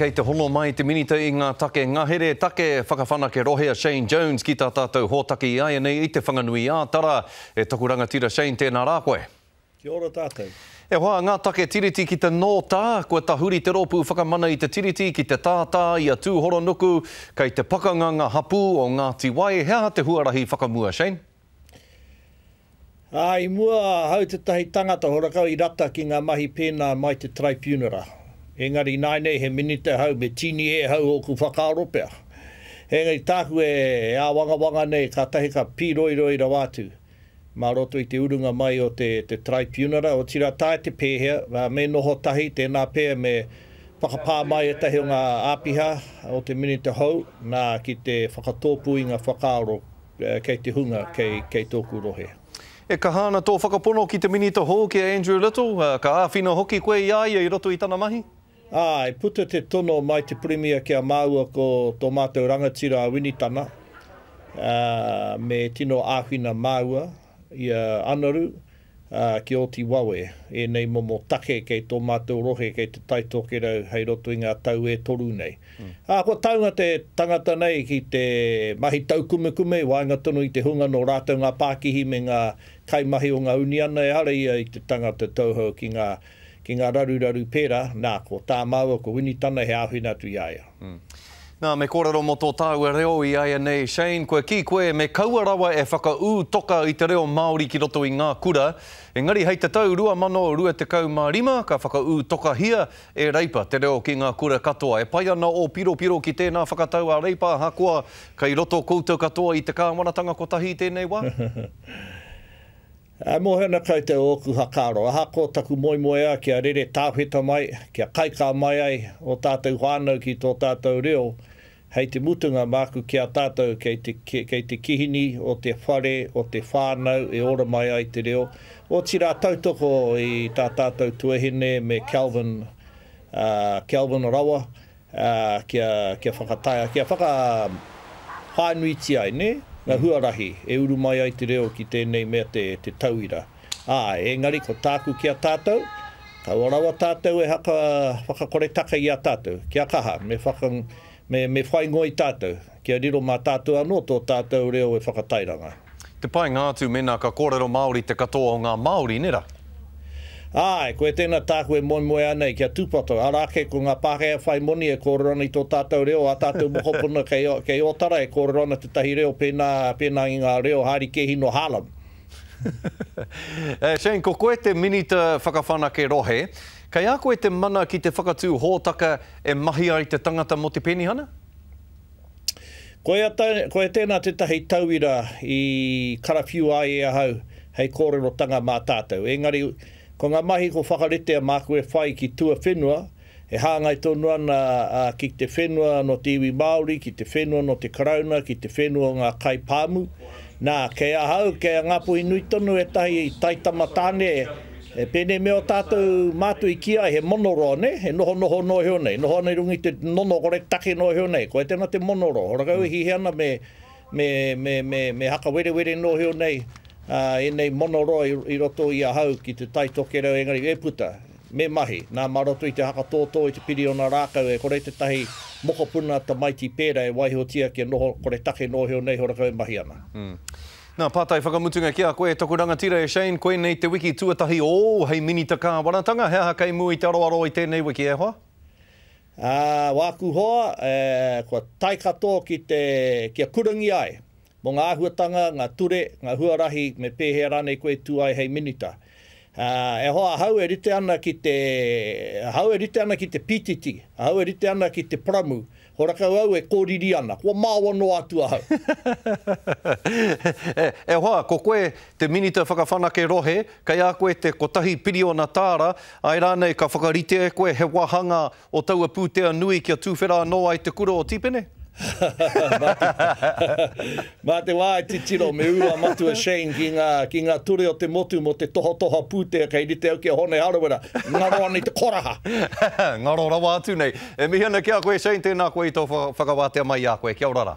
Kei te hono mai te Minita i ngā take ngahere, take whakawhanake rohe a Shane Jones ki tā tātou hōtaka ināianei i Te Whanganui-ā-Tara. E taku rangatira Shane, tēnā rā koe. Kia ora tātou. E hoa, ngā take Tiriti ki te nōta, kua tahuri te Rōpū Whakamana i te Tiriti ki te tātā i a Tūhoronuku, kei te pakanga ngā hapū o Ngāti Wai, he aha te huarahi whakamua, Shane? Ā, i mua ahau tētahi tangata horakau i rata ki ngā mahi pēnā mai te Taraipiunara. Engari ināianei he minita ahau me tīni e ahau ōku whakaaro pea. Engari tāku e āwangawanga nei kātahi ka pīroiroi rawa atu mā roto i te urunga mai o te te Taraipiunara, otirā taea te pēhea, me noho tahi, tēnā pea me whakapā mai ētahi o ngā āpiha o te minita hou, nā, ki te whakatōpū i ngā whakaaro Kei te hunga kei, kei tōku rohe. E kaha ana tō whakapono ki te Minita hou, ki a Andrew Little, ka āwhina hoki koe i a ia i roto i tana mahi? Āe, puta te tono mai te Pirimia ki a māua ko tō mātou rangatira a Winitana, ā, me tino āwhina māua i a Anaru, ā, kia oti wawe ēnei momo take kei tō mātou rohe kei Te Tai Tokerau hei roto i ngā tau e toru nei. Ā, kua taunga te tangata nei ki te mahi taukumekume i waenga tonu i te hunga nō rātou ngā pākihi me ngā kaimahi o ngā uniana, ehara ia i te tangata tauhou ki ngā, ki ngā raruraru pērā, nā, ko tā māua ko Winitana he āwhina atu i a ia. Nā, me kōrero mō tō tāua reo i āianei, Shane, kua kī koe me kaua rawa e whakaū toka i te reo Māori ki roto i ngā kura, engari hei te tau 2025 ka whakaū tokahia e Reipa te reo ki ngā kura katoa. E pai ana ō piropiro ki tēnā whakatau a Reipa ahakoa kei roto koutou katoa i te kāwanatanga kotahi i tēnei wā? E mōhio ana koutou ōku whakaaro, ahakoa taku moemoeā kia rere tāwheta mai, kia kaikā mai ai ō tātou whānau ki tō tātou reo, hei te mutunga māku ki a tātou kei te, kei te kihini o te whare, o te whānau e ora mai ai te reo, otirā tautoko i tā tātou tuahine me Kelvin, ā, Kelvin rawa, ā, kia, kia whakataea, kia whakawhānuitia ai, nē, ngā huarahi e uru mai ai te reo ki tēnei mea te, te tauira. Āe, engari ko tāku ki a tātou, kaua rawa tātou e haka, whakakoretake i a tātou, kia kaha, me whaka, me, me whai ngoi tātou, kia riro mā tātou anō tō tātou reo e whakatairanga. Te painga atu mēnā ka kōrero Māori te katoa o ngā Māori, nē rā? Āe, koe tēnā tāku e moemoeā nei, kia tūpato, arā ake ko ngā Pākehā whai moni e kōrero ana i tō tātou reo, ā tātou mokopuna kei, kei Ōtara e kōrero ana tētahi reo pēnā, pēnā i ngā reo hārikēhi nō Harlem. Shane, ko koe te Minita Whakawhanake Rohe. Kei a koe te mana ki te whakatū hōtaka e mahi ai te tangata mō te penihana? Koia, koia tēnā tētahi tauira i karawhiua ai e ahau hei kōrerotanga mā tātou. Engari, ko ngā mahi ko whakaritea māku e whai ki tuawhenua, e hāngai tonu ana ki te whenua nō te iwi Māori, ki te whenua nō te Karauna, ki te whenua o ngā kaipāmu. Nā, kei ahau, kei a Ngāpuhi nui tonu ētahi taitama tāne E pēnei me ō tātou mātua i kī ai, he monoroa, nē? He nohonoho noa iho nei. Noho ana i runga i te nono kore take noa iho nei. Koia tēnā te monoroa. Horakau e hihi ana me, me, me, me, me hakawerewere noa iho nei ā, ēnei monoroa i, i roto i ahau ki Te Tai Tokerau engari e puta, me mahi. Nā, mā roto i te hakatōtō i te piriona rākau e kore tētahi mokopuna tamaiti pērā e waihotia kia noho kore take noa iho nei horakau e mahi ana. Nā, pātai whakamutunga ki a koe, taku rangatira e Shane, koinei te wiki tuatahi ōu hei Minita Kāwanatanga, he aha kei mua i te aroaro i tēnei wiki, e hoa? Ā, wāku hoa, e, kua tae katoa ki te, kia kurangia ai, mō ngā āhuatanga, ngā ture, ngā huarahi me pēhea rānei koe e tū ai hei Minita. Ā, e hoa, ahau e rite ana ki te, ahau e rite ana ki te pītiti, ahau e rite ana ki te paramu, Horakau au e kōriri ana, kua maoa noa atu ahau. E hoa, ko koe te Minita Whakawhanake Rohe, kei a koe te kotahi piriona tāra, āe rānei ka whakaritea e koe he wāhanga o taua pūtea nui kia tuwhera anō ai te kura o Tīpene? Mā te wā e titiro me ū a Matua Shane ki ngā, ki ngā ture o te motu mō te tohatoha pūtea kei rite au ki a Hone Harawira, ngaro ana i te koraha. Ngaro rawa atu nei. E mihi ana ki a koe Shane, tēnā koe i tō whakawātea mai i a koe. Kia ora rā.